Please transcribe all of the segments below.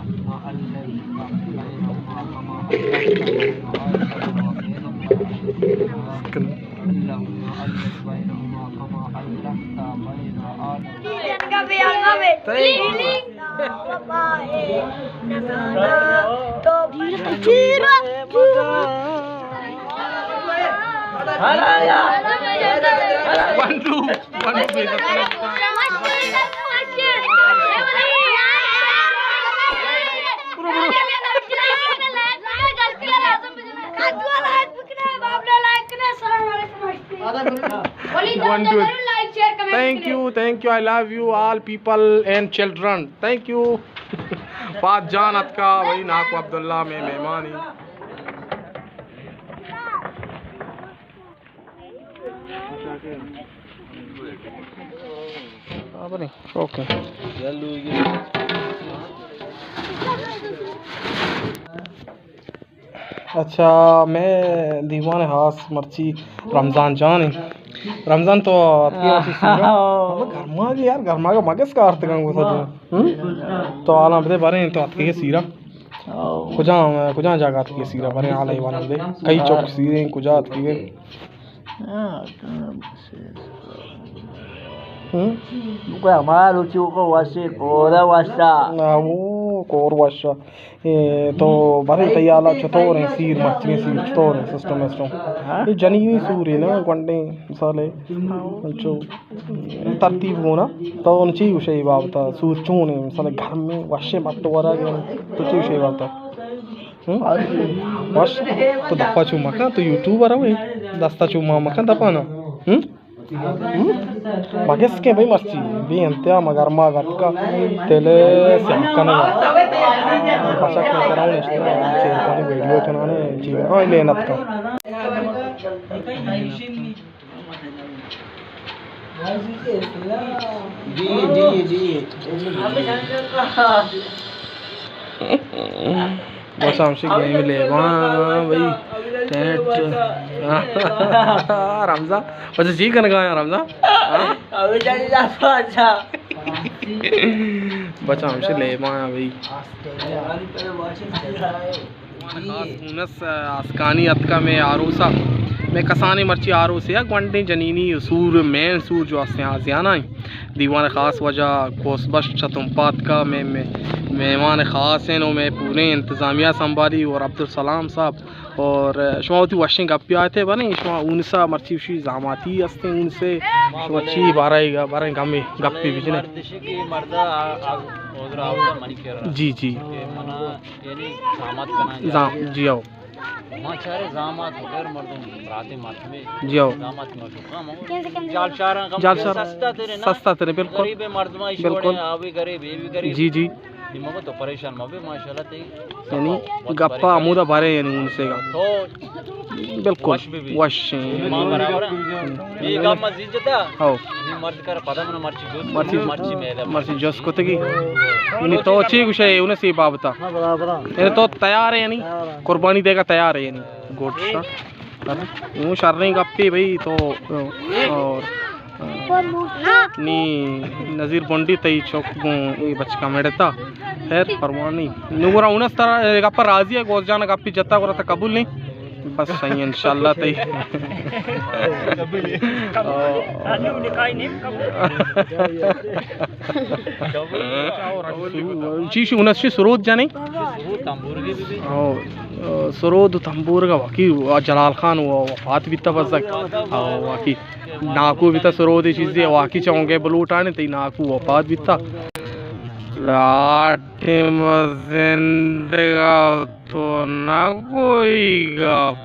اللهم ألف بينهما كما ألفت بين آدم وآدم. اللهم ألف بينهما كما ألفت بين آدم. One, two, one, two. One, two. Thank you, thank you. I love you all people and children. Thank you. Fahad جان اتکا، بھائی ناکو عبداللہ میں مہمانی. اوکے. اچھا، میں دیوان خاص مرچی رمضان جان ہیں. رمضان تو اتکی مرچی سیرا. ہمیں گرما کی یار، گرما کا مگس کا ارتگان کو سجو. ہم؟ تو حالاں بدے بارے تو اتکی سیرا. کجام، کجام جاگہ اتکی سیرا بارے حال ایوان دے. کئی چوک سیرے کجا اتکی. ہم؟ بگو ہمارا روچی کو واسے کورا واسا. نا، وہ کور واسا. اے، تو بارے تئی حالا چطور ہیں، سیر مرچی سیر چطور ہیں، سسٹم وسٹم؟ ہاں؟ یہ جنینی سور ہے نا، گونڈیں مثال ہے. انچو ترتیب ہونا. تو ان چی گوشے بابتا، سور چون ہے، مثال گھر میں وشے مٹ ورا گئے، تو چی گوشے بابتا؟ ہم؟ وش؟ تو دپا چو مکن، تو یوٹیوبر ہے، دستا چو ما مکن دپانا. ہم؟ ہم؟ مگس کے بھائی مرچی، بی انتہا مگر ما گٹکا تیل سیاہ کنگا. بچک میں کراؤں نشتنا، چیر پانی ویڈیو کنانے، چیر، ہاں، لینت کا. جی، جی، جی. بس ہمشی گیم لیباں بھائی. ٹیٹ. رمضان، بس جی کنگا یا رمضان. ہاں؟ بچا ہمشی لیباں بھائی. خاص مونس آسکانی اتکا میں آروسا، میں کسانیں مرچی آروسے یک گونڈیں جنینی سور، مین سور جو ہستیں آزیانا ہیں. دیوان خاص وجہ کوس بخش چتم پاتکا میں، میں مہمان خاص ہیں و میں پورے انتظامیہ سنبھالی اور عبدالسلام صاحب اور شما وتی وشیں گپی آتے بنے، شما اونسا مرچی وشی زاماتی ہستیں اونسے، شما چی بارے گا، بارے گمے گپی بجنے. مردشی کہ مرد آ، آ، عذر آورت منی کرا. جی، جی. کہ منا یعنی زامات کناں زام-، جی ہو. ما چارے زامات غیر مردم برات مردمے. جی ہو. زامات مردم. ہاں، ما جال شارا کم جال شار. سستا ترے نا. سستا ترے، بالکل. غریب مردم بالکل. آوی غریب، اے بھی غریب. جی، جی. نی مگو تو پریشان مبے، ماشاءاللہ تئی یعنی گپا ہمودا بارے یعنی اونسے گا. تو بالکل وش بی بی. وش ہیں. ما برابر ہیں. یہ گپ ما زیج جتا. ہاؤ. یہ مرد کر پدا من مرچی جوست، مرچی، مرچی میدہ، مرچی جوست کتگی. یعنی تو چی گوشے اونسی بابتا؟ ہاں، برابر ہیں. یعنی تو تیار ہے یعنی؟ تیار ہیں. قربانی دے گا تیار ہے یعنی؟ گڈ شا. اوں شریں گپے بھئی تو، اور نی نذیر بنڈی تئی چوک گوں اے بچکا مڑتا. خیر پروانی. نو گورا اونس ترا اے گپا راضی ہے، گوز جان گپی جتا گورا تا قبول نہیں. بس صحیح انشاءاللہ تئی. چیش اونس چی سرود جانے؟ او، سرود و تمبورگا واقعی جلال خان و وفات بیتا بزگ. او، واقعی ناکو بیتا سرودی چیزی واقعی چونگے بلوٹانے تئی ناکو وفات بیتا. لاٹے ما زندگا تو نہ کوئی گپ.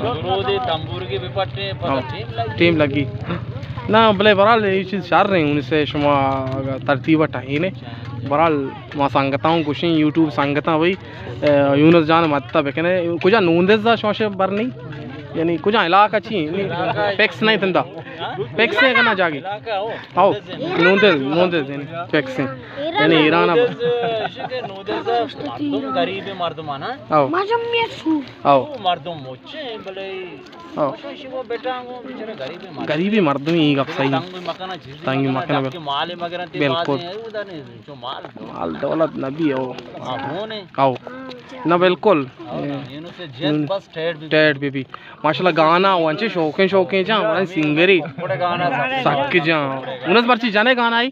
سرودی تمبورگی بپٹے، پتہ ہاں. ٹیم لگی. ٹیم لگی. نہ، بلے برحال یہ چیز شر نہیں، ان سے شما ترتیب ٹہینے. برحال ما سنگتاں گوشیں، یوٹیوب سنگتاں بھئی، اے، یونس جان مدتا بکنے. کجا نوندزا شما شے بر نہیں؟ یعنی کجا علاقہ چی؟ یعنی فکس نہیں تندا۔ فکس ہے کنا جاگی؟ او، نوندز، نوندز، یعنی فکس ہے۔ یعنی ایران اب۔ غریب مردمان، ہاں؟ او۔ مردم مچے بلے۔ او۔ غریبی مردمی، ای گپ صحیح۔ تنگی مکن۔ بالکل۔ مال دولت نبی او۔ او۔ نہ، بالکل۔ ٹیٹ بی بی۔ ماشاءاللہ گانا و انچے شوقیں شوقیں جان، بڑا سنگری۔ سک جان۔ انس مرچی جانے گانا ای؟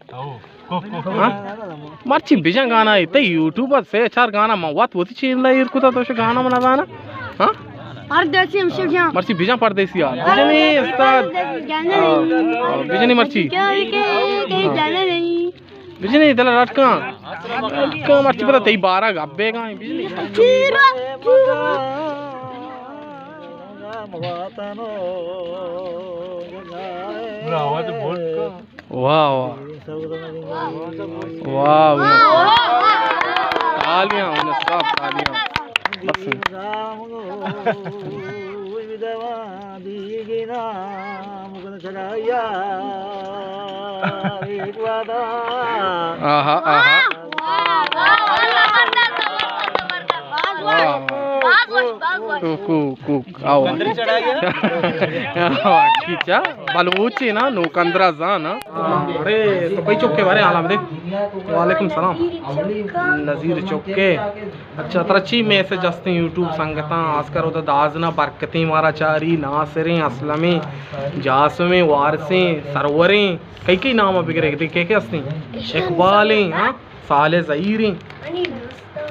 ہاں؟ مرچی بجن گانا ای۔ تے یوٹیوب ءَ سے چار گانا من وت وتی چینل ءَ ایر کتا، تو شو گانا من زانا۔ ہاں؟ پردیسی ہم شو جان۔ مرچی بجن پردیسی آ۔ بجنی استاد۔ بجنی مرچی۔ بجنی دل رٹ کن۔ رٹ کن مرچی پتا تئی بارا گپ بیگا۔ بجنی۔ واہ، واہ۔ واہ، واہ۔ تالیاں، انس صاحب، تالیاں۔ بس۔ آہا، آہا۔ واہ، واہ۔ کوک، کوک، کوک۔ آؤ۔ کیچا بلوچے نا، نوکندرا زان۔ ارے، تو کئی چکے بارے حال آمدے؟ وعلیکم سلام۔ نذیر چکے۔ اچھا، ترا چی میسج ہستیں یوٹیوب سنگتاں؟ آسکر ادا دازنا برکتیں مارا چاری، ناصریں، اسلمیں، جاسمیں، وارثیں، سروریں، کئی کئی نام بگرے، کئی کئی ہستیں؟ اقبالیں، ہاں؟ صالح زہیریں۔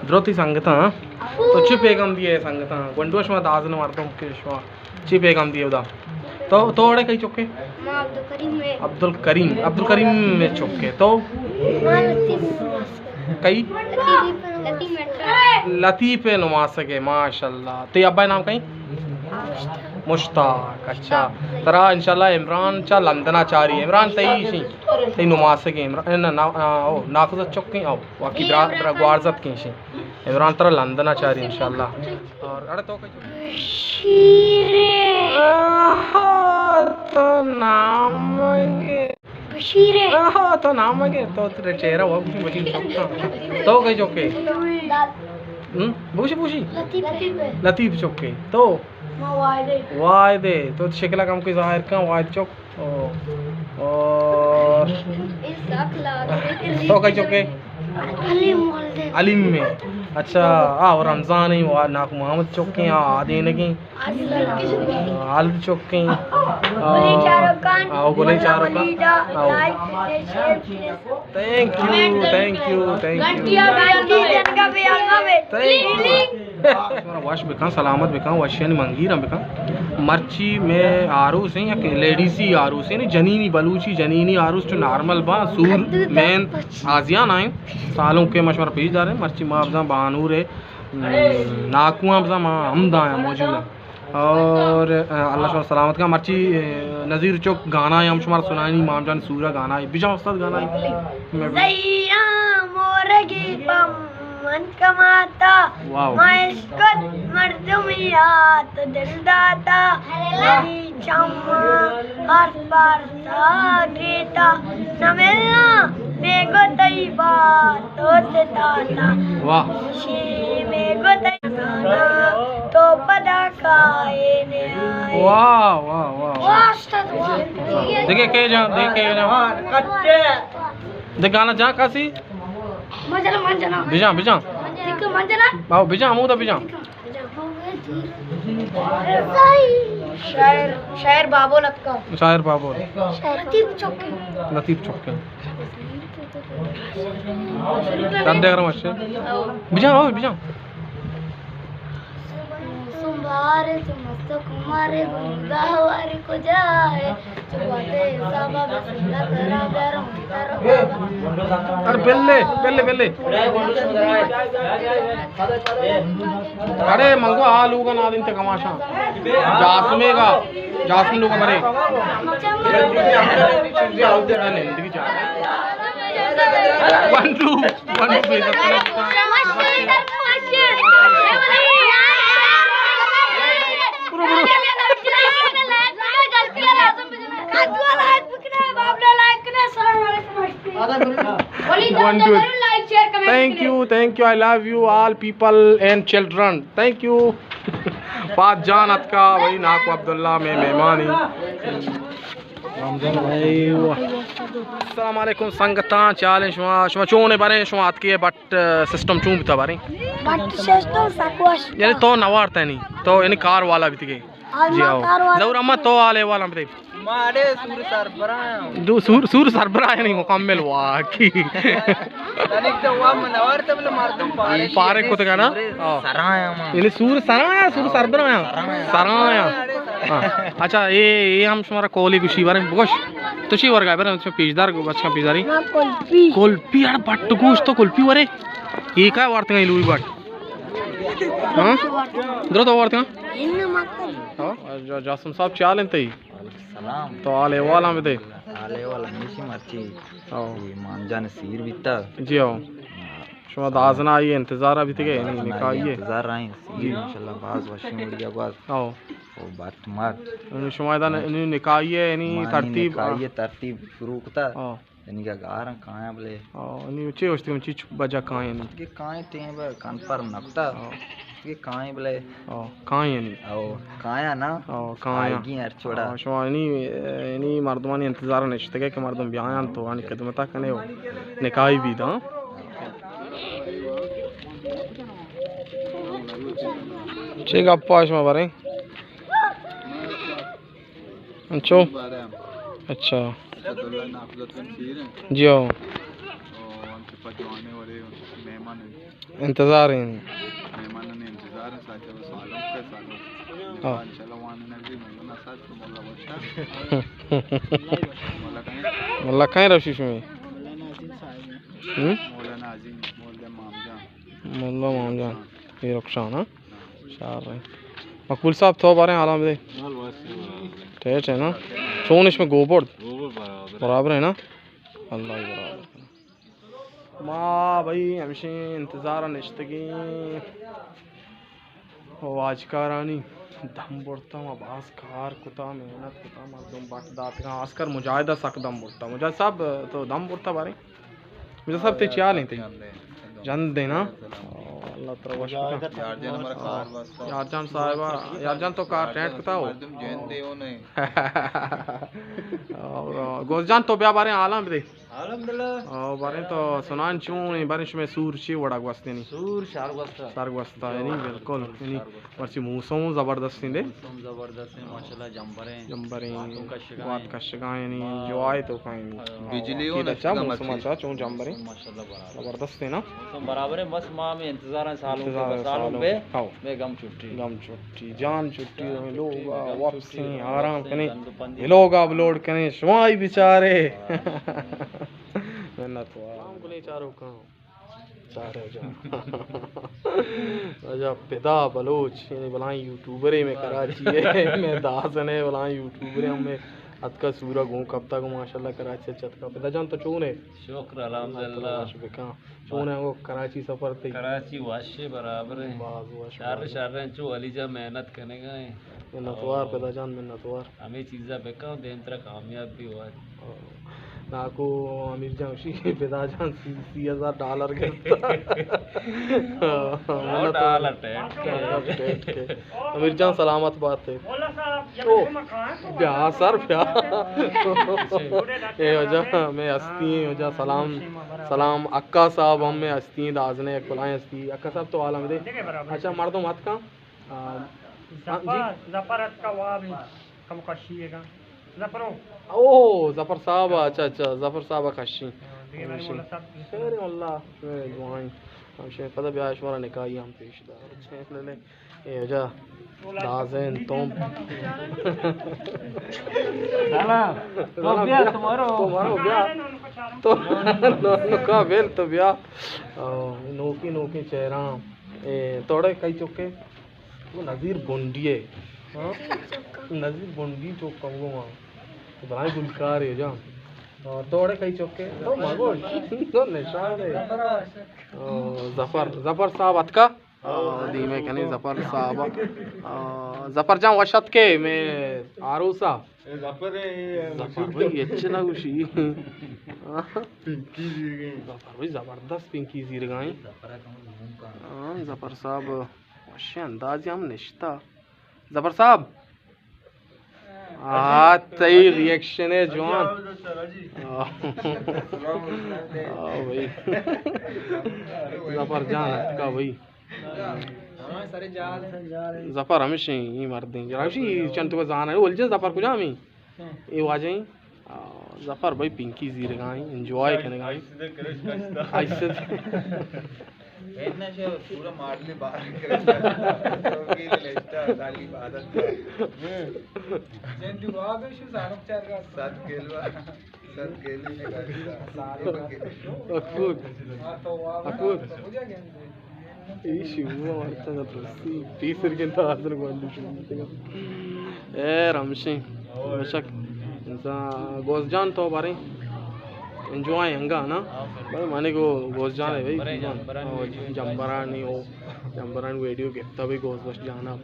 درو تئی سنگتاں، ہاں؟ تو چی پیغام دیئے سنگتاں؟ گونڈو شما دازن مردم کہ شما چی پیغام دیئے ادا؟ تو، تو اڑے کئی چکے؟ ما عبدالکریم ہے۔ عبدالکریم، عبدالکریم میں چکے۔ تو؟ ما لطیف۔ کئی؟ لطیف۔ لطیف نماسگے، ماشاءاللہ۔ تئی ابا نام کئی؟ مشتاق۔ مشتاق، اچھا۔ ترا انشاءاللہ عمران چا لندنا چاری۔ عمران تئی شی؟ تئی نماسگے عمران، نہ، نہ، او، ناکوزت چکیں، او۔ واقعی برا، برا گوارزت کیں شی۔ عمران ترا لندن ءَ چاری انشاءاللہ۔ اور اڑے تو کئی چکے؟ بشیر۔ آہا، تو نام مگے۔ بشیر۔ آہا، تو نام مگے۔ تو تیرے چہرہ وہ کچھ مجھے چکا۔ تو کئی چکے؟ ہم؟ بوشی، بوشی۔ لطیف۔ لطیف چکے۔ تو؟ ما واحد۔ واحد۔ تو شکل کم کوئی ظاہر کن، واحد چک۔ او، اور تو کئی چکے؟ علیم۔ علیم میں۔ اچھا، آ، اور رمضان ہیں، وہ ناکو محمد چکے ہیں، آ، آدینگیں۔ حالد چکے ہیں۔ آ، گلیں چاروکان۔ آ، گلیں چاروکان۔ آ۔ Thank you, thank you, thank you. Thank you. شمارا وش بکن، سلامت بکن، وشیانی منگیر ہم بکن۔ مرچی میں آروس ہیں، یک لیڈیزی آروس ہیں، جنینی، بلوچی جنینی آروس چو نارمل باں، سور مین آزیان آئیں۔ سالوں کے ما شمارا پیش داریں، مرچی ما بزاں بانور ہے، ناکواں بزاں ما ہمدا ہیں، موجود ہیں۔ اور، آ، اللہ شمارا سلامت کن۔ مرچی، آ، نذیر چک گانا ہے، ہم شمارا سنائینی، مام جان سورا گانا ہے۔ بجا استاد گانا ہے۔ زہیراں مورگی پم من کماتا، واو۔ ما اشکت مردمی آت دل داتا، منی چم ہر بار ساگیتا، نہ ملنا بے گو تئی بات تو ستاتا۔ واہ۔ شی بے گو تئی زانا، تو پدا کائے نے آئے۔ واہ، واہ، واہ، واہ۔ واہ، استاد، واہ۔ دیکھے کے جان، دیکھے کے جان۔ دیکھ گانا جان کاسی۔ من جنا، من جنا۔ بجان، بجان۔ دیکھ من جنا۔ باو، بجان، ہمودا بجان۔ شاعر، شاعر بابو لتکا۔ شاعر بابو۔ لطیف چوکی۔ لطیف چوکی۔ تندے گرم اچھے۔ بجان، او، بجان۔ سنبار، سمست کمار، گنگا وار کجا ہے؟ ارے بلے، بلے، بلے۔ ارے منگو آ لوگا نادین تے کماشا۔ جاسمے گا، جاسم لوگا مرے۔ بندو، بندو بے عزت۔ برو، برو۔ One, two. Thank you, thank you, I love you all people and children. Thank you. پاد جان اتکا بھائی، ناکو عبداللہ میں مہمانی۔ السلام علیکم سنگتاں، چے حال ایں شما؟ شما چون ایں باریں؟ شما اتکے بٹ سسٹم چون بوتا باریں؟ بٹ سسٹم سکوش۔ یعنی تو نوارتا نی، تو یعنی کار والا بیتگے؟ جی آؤ۔ ظہور احمد، تو حال احوال ہم بدے۔ ماڑے سور سربراہ۔ دو سور، سور سربراہ یعنی مکمل واقعی۔ تنک تو وا منوار تبل مردم پارے پارے کتگا نا؟ سور ہاں۔ سرایا ما۔ یعنی سور سرایا، سور سربراہ۔ سرایا۔ ہاں۔ اچھا، اے، اے ہم شمارا کولی گوشی باریں بگوش۔ تو چی ورگا باریں؟ اچھا، پیشدار گو، بچکاں پیشداری۔ ما کلپی۔ کلپی، اڑ بٹ گوش تو کلپی ورے۔ اے کا وارتگا لوئی بٹ؟ ہاں؟ درو تو وارتگا؟ ہاں، جا-، جاسم صاحب، چے حال انت تئی؟ وعلیکم السلام۔ تو حال احوال ہم بدے۔ حال احوال ہمیشی مرچی۔ او۔ یہ مام جان سیر بیتا۔ جی او۔ شما دازنا آئی انتظار بیتگے، یعنی دازنا نکاح آئی ہے۔ انتظار آئی سیر، جی۔ انشاءاللہ باز وشیں وڑیا گواز۔ او۔ او بٹ مٹ۔ یعنی شما ادا ن-، یعنی نکاح آئی ہے، یعنی مانی ترتیب۔ نکاح آئی ہے، ترتیب شروع کتا۔ او۔ یعنی کہ گاراں کایاں بلے۔ او، یعنی چے گوشتگے، چی چ-، بجا کایاں یعنی؟ کہ کایاں ٹیم پر کنفرم نہ کتا۔ او۔ کہ کایاں بلے۔ او، کایاں یعنی؟ او، کایاں نا؟ او، کایاں۔ آئیگی ہر چوڑا۔ او، شما یعنی، یعنی مردمانی انتظار نشتگے کہ مردم بیایاں تو آنی خدمتا کنے و نکاحی بیت، ہاں؟ چے گپا شما باریں؟ انچو؟ اچھا۔ جی ہو۔ انتظار ہیں۔ ہاں۔ ملا کہیں روشی شمی؟ ہم؟ ملا مام جان۔ یہ رخشان، ہاں؟ شار رہے۔ مقبول صاحب، تو باریں حالاں بدے۔ ٹھیک ہے نا؟ چون اش میں گوبرد؟ برابر ہے نا؟ اللہ ہی برابر۔ ما بھائی ہمشیں انتظار نشتگیں۔ او واجکارانی دم برتا، ما باز کار کتا، محنت کتا، مردم بٹ داتگاں، خاص کر مجاہدہ سک دم برتا۔ مجاہد صاحب، تو دم برتا باریں؟ مجاہد صاحب، تئی چے حال انت؟ جند ایں نا؟ او، اللہ ترا وش بکن۔ یار جان صاحب، یار جان تو کار ٹینٹ کتا ہو؟ اور گوز جان تو بیا باریں حالاں بدے۔ الحمدللہ۔ او، باریں تو سنان چون ایں، باریں شمے سور چی وڑا گوستینی؟ سور شر گوستا۔ شر گوستا، یعنی بالکل، یعنی مرچی موسم زبردست ایں دے۔ موسم زبردست ایں، ماشاءاللہ جمبریں۔ جمبریں۔ وات کشگاں یعنی انجوائے تو کائیں۔ بجلی ہو نہ، موسم اچھا چون جمبریں۔ ماشاءاللہ برابر۔ زبردست ایں نا؟ موسم برابر ایں، بس ما ہمیں انتظار ایں سالوں کے، سالوں بے۔ ہاؤ۔ بے گم چھٹی۔ گم چھٹی، جان چھٹی، ہمیں لوگ واپسیں، آرام کنے، ولاگ اپلوڈ کنے، شمائی بیچارے۔ منت وار۔ سلام کنے چاروکاں۔ چارے جان۔ اجا پدا بلوچ، یعنی بلائیں یوٹیوبرے میں کراچی ہے، میں دازن ہے، بلائیں یوٹیوبرے ہم میں اتکا سورا گون کپتا گو ماشاءاللہ کراچی چتکا۔ پدا جان تو چون ہے؟ شکر الحمدللہ۔ بکاں۔ چون ہے وہ کراچی سفر تئی؟ کراچی وش برابر ایں۔ باز وش۔ شر شر ایں، چو علی جان محنت کنگا ایں۔ منتوار پدا جان، منتوار۔ ہمیں چیزا بکاں، دیم ترا کامیاب بھی ہوا۔ ناکو امیر جان شی پدا جان سی، سی ہزار ڈالر گرتا۔ ڈالر ٹیٹ کے۔ امیر جان سلامت بات ہے۔ او، بیا سر بیا۔ اے وجہ میں ہستی ہیں، وجہ سلام، سلام اکا صاحب ہم میں ہستی ہیں، دازنے یک بلائیں ہستی۔ اکا صاحب تو عالم دے۔ اچھا، مردم ہت کن؟ آ، ہاں، جی۔ ظفر، ظفر اتکا واب ہیں، کم کشی ہے گا۔ ظفرو۔ او، ظفر صاحب، اچھا، اچھا، ظفر صاحب کشی۔ ہاں، دیگہ بارے مولا صاحب۔ خیر، اللہ، شمے دعائیں۔ ہمشہ پتہ بیا شمارا نکاحی ہم پیش دار۔ چینل اے وجہ دازن تم۔ سلام۔ تو بیا، تو مرو۔ تو مرو، بیا۔ تو نوکا بیل تو بیا۔ آ، نوکی نوکی چہراں۔ اے، توڑے کئی چکے؟ تو نذیر بنڈی ہے۔ ہاں؟ نذیر بنڈی چوک کنگو ماں۔ بلائیں گلکار ہے جان۔ آ، توڑے کئی چکے؟ تو مگوش۔ تو نشان ہے۔ آ، ظفر، ظفر صاحب اتکا؟ آ، دیمے کنی ظفر صاحب۔ آ، ظفر جان وش اتکے مئے آروسا۔ اے ظفر ہے، اے ظفر بھائی، اچ نہ گوشی۔ پنکی زیرگائیں۔ ظفر بھائی زبردست پنکی زیرگائیں۔ ہاں، ظفر صاحب وشیں اندازے ہم نشتا۔ ظفر صاحب۔ آ، تئی ری ایکشن ہے جوان۔ آ۔ آ بھائی۔ ظفر جان اتکا بھائی۔ ظفر ہمیشیں، اے مردیں۔ جرا ہمیشیں چنت کو زاناں۔ اولجن ظفر کجامیں؟ اے واجہیں۔ آ، ظفر بھائی پنکی زیرگائیں، انجوائے کنگائیں۔ آئی سد۔ اینا شے پورا ماڈل باہر کرے۔ تو کی لسٹا دالی عبادت۔ جن دعا بے شو زانک چار کا۔ سات کیلوا۔ سات کیلوا۔ اکبر۔ اکبر۔ ایشی ہوا ورتگ ات رسی۔ پیسر کن تا آزر گوندی شو۔ اے رمشیں۔ مشک۔ انسان گوز جان تو باریں۔ انجوائے انگا نا۔ بھائی مانے کو گوز جان ہے بھائی۔ جمبرانی او۔ جمبران ویڈیو گپتا بھائی گوز بش جانا۔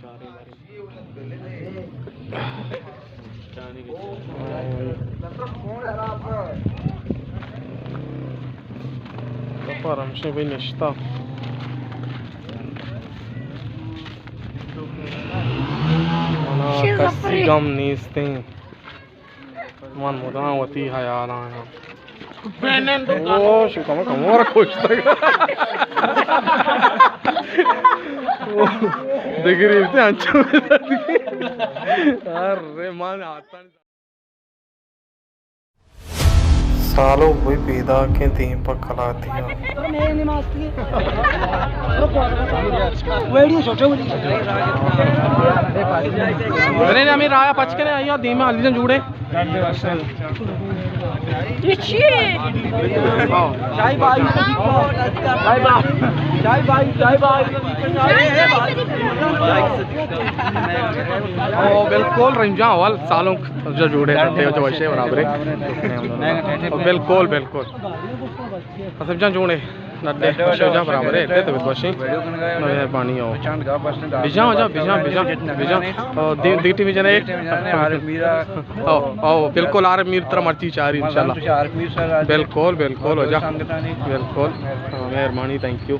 چارے بارے۔ ظفر ہمشیں بھئی نشتا۔ منا کسی غم نیستیں۔ من مدام وتی حیال آیاں۔ او، شو کمو کمو را کشتگ۔ دگری بیتے انچو۔ ارے من آتاں۔ سالو بھئی پیداکیں تیم پہ کلاتیاں۔ ویڈیو چھوٹے ویڈیو۔ ارے ہمیں رایا پچ کرے آئیو دیما علی جان جوڑے۔ یہ چی ہے؟ ہاں۔ جائی بھائی، جائی بھائی، جائی بھائی، جائی بھائی۔ او، بالکل رنجا اول سالونک جو جوڑے، ڈڈے جو وشے برابرے۔ او، بالکل، بالکل۔ حسب جان جوڑے۔ ڈڈے وشے جان برابرے، ڈڈے تو وشے۔ مہربانی ہو۔ بجان ہو جا، بجان، بجان، بجان۔ او، دی، دی ٹیم جنے۔ او، او، بالکل، عارف میر ترا مرچی چاری، انشاءاللہ۔ بالکل، بالکل، ہو جا۔ بالکل۔ ہاں، مہربانی، تھینک یو۔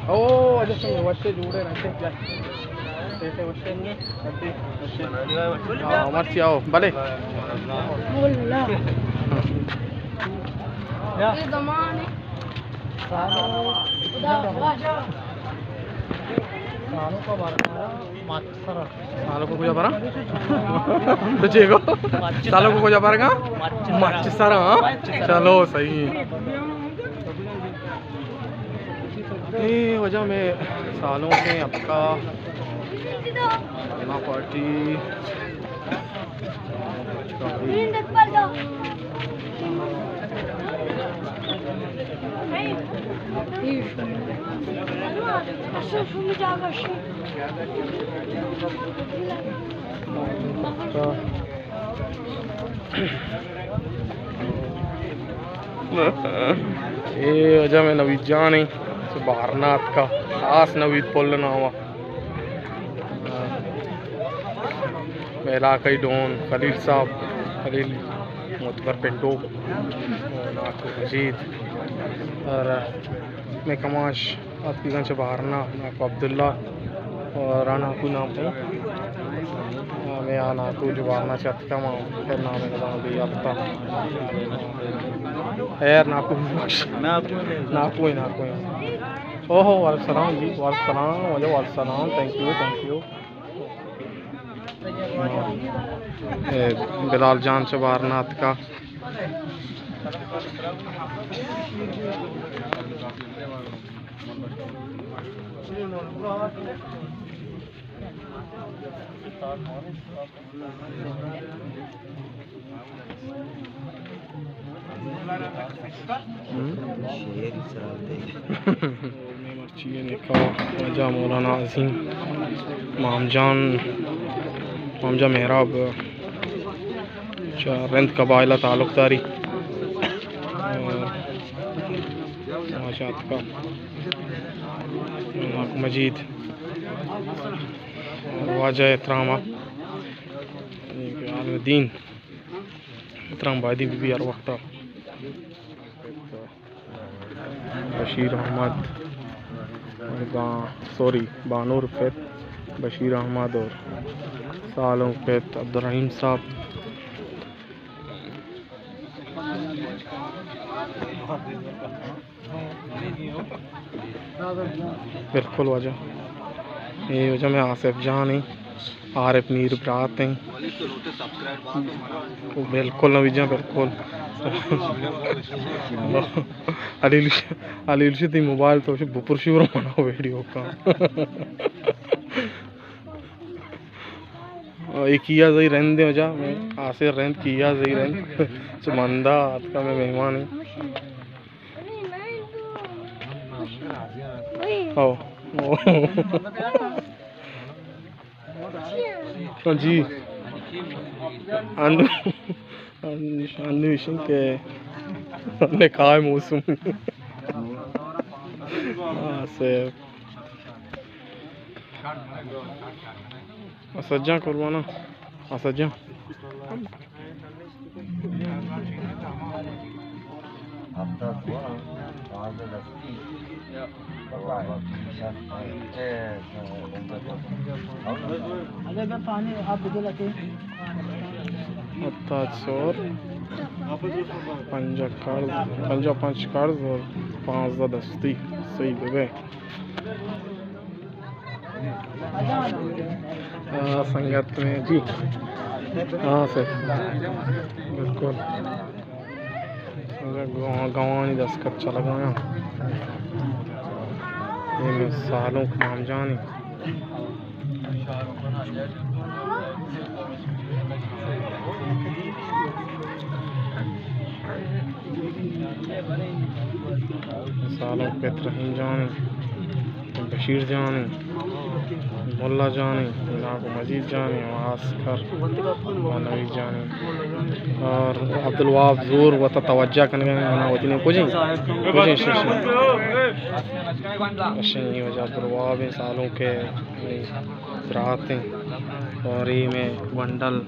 او، اچھا، سنگ، وشے جوڑے رہتے کیا؟ ہاں، مرچی آؤ، بلے۔ یہ زمان ہے۔ سالو کو کجا برا؟ تو چے کو؟ سالو کو کجا برگا؟ مچ سرا، ہاں؟ چلو، صحیح۔ اے وجہ میں سالوں کے اتکا۔ نا پارٹی۔ اے وجہ میں نوید جان ہیں، سو باہر نہ اتکا، خاص نوید پل نام۔ مئے علاقائی ڈون خلیل صاحب، خلیل معتبر پنڈو، ناکو مجید، اور مئے کماش اتکگاں چہ بہارنا، ناکو عبداللہ، اور ناکو نام ہے، مئے آ ناکو جو بہارنا چہ اتکا، ما پھر نام ہے نظام بھی اتکا۔ خیر، ناکو بخش۔ ناکو۔ ناکو، ناکو۔ اوہو، وعلیکم السلام جی، وعلیکم السلام، وعلیکم السلام، تھینک یو، تھینک یو۔ اے بلال جان چہ بہارنا اتکا۔ ہم؟ چی نکاح واجہ مولانا عظیم، مام جان، مام جان محراب۔ چہ رند قبائل ءَ تعلق داری۔ ماشاءاللہ۔ مجید، واجہ احترام، عالم دین، احترام بایدیں بہ بی ہر وقت۔ بشیر احمد، با-، سوری، بانور پت، بشیر احمد اور سالونک پت عبدالرحیم صاحب۔ بالکل واجہ، اے واجہ مئے آصف جان ایں۔ عارف میر برات ایں۔ بالکل نوید جان، بالکل۔ علی لش-، علی لشی تئی موبائل تو بپرشی برو منا ویڈیو کاں۔ اے کیا زئی رند ایں واجہ، مئے آصف رند کیا زئی رند۔ چہ مندا آتکا مئے مہمان ایں۔ او۔ جی۔ انو، انو ایشن کہ نکاح موسم۔ ہاں، سے۔ اسد جان قربانا، اسد جان۔ ہفتاد سور، پنجاہ قرض، پنجاہ پنچ قرض اور پانزدہ دستی۔ صحیح بہ بے۔ ہاں، سنگت میں جی۔ ہاں سر، بالکل۔ سنگت گوا-، گوانی دستخط چلگایا۔ اے مئے سالونک مام جانی۔ سالونک پت رحیم جان، بشیر جان، ملا جان، ناکو مجید جان، عسکر، نوید جان اور عبدالوہاب زور وتا توجہ کنگا ایں، منا وتی نے کجیں، کجیں شش۔ اشیں واجہ عبدالوہاب ایں، سالونک برات ایں اور اے مئے گونڈل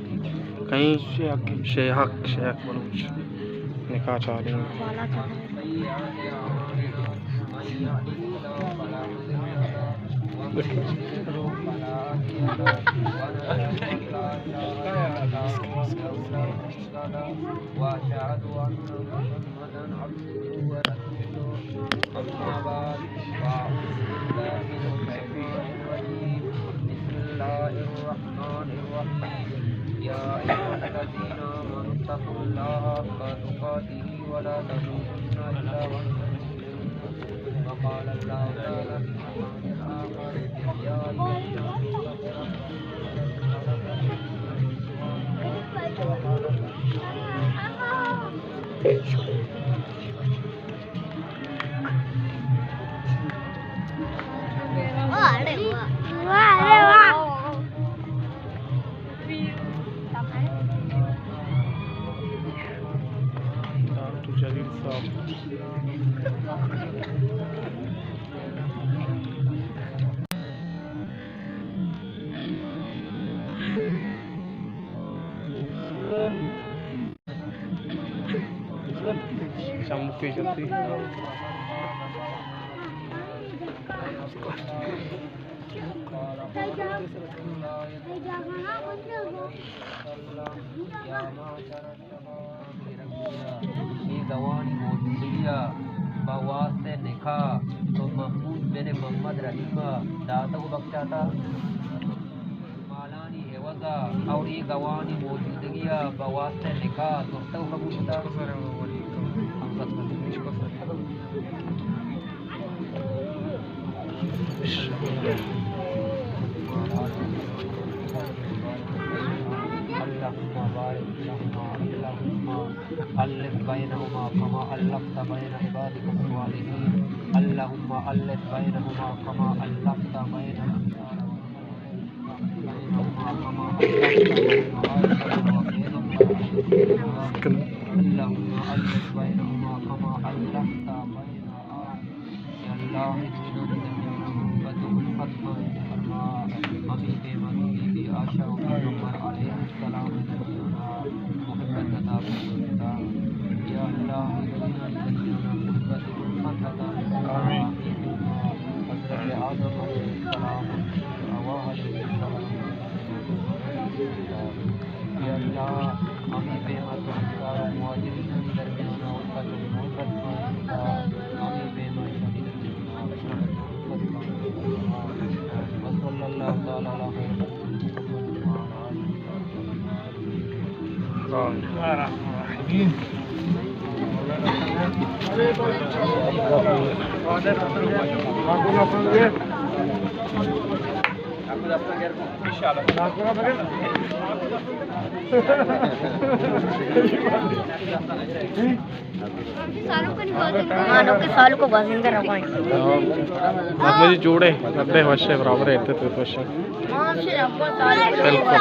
کئیں؟ شیہک، شیہک بلوچ۔ نکاح چالو ایں۔ وأشهد أن محمدا عبده ورسوله. أما بعد، فأعوذ بالله من الشيطان الرجيم. بسم الله الرحمن الرحيم. يا أيها الذين آمنوا اتقوا الله حق تقاته ولا تموتن إلا وأنتم مسلمون. وقال الله تعالى في موضع آخر: يا أيها الناس اتقوا ربكم الذي خلقكم من نفس واحدة وخلق منها زوجها. ڈاکٹر جلیل صاحب۔ چمکے جتی۔ اے گوانی موجودگی ءَ بہ واسطہ نکاح تو محمود بن محمد رحیم ءَ داتگ ءُ بخشاتگ۔ مالانی عوض ءَ اور اے گوانی موجودگی ءَ بہ واسطہ نکاح زرتگ ءُ قبول کتگ۔ اللهم بارك لهما، اللهم ألف بينهما كما ألفت بين عبادك الصالحين. اللهم ألف بينهما كما ألفت بين بينهما كما ألفت بين آدم وأم امرأتين. پیغمبر علیہ السلام درمیانا محبت عطا فرمائے۔ یا اللہ، ہمیں درمیانا محبت الفت عطا فرمائے۔ حضرت آدم علیہ السلام، حوا علیہ السلام، یا اللہ، ہمیں پیما تو انصار و مہاجرین درمیانا الفت و محبت فرمائے۔ ہمیں پیما شہید وصلی اللہ تعالی علی خیر خلقہ محمد وعلی آلہ وصحبہ۔ سالوں کو گوازندہ رکھوائیں۔ محمد جی جوڑے، ابے وش ہے، برابر ہے، تے تو وش ہے۔ بالکل۔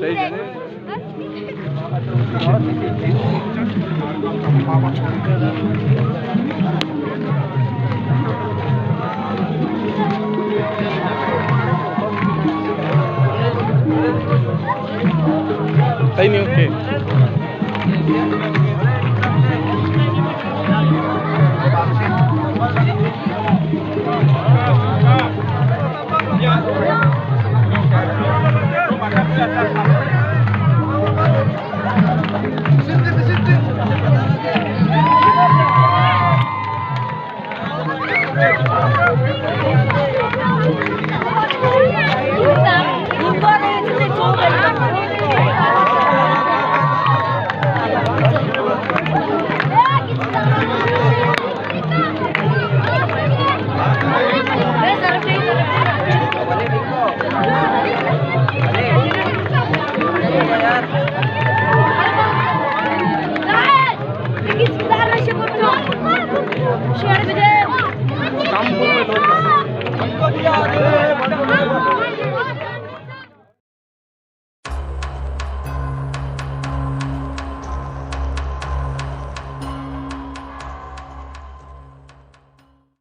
صحیح۔ صحیح نہیں، اوکے۔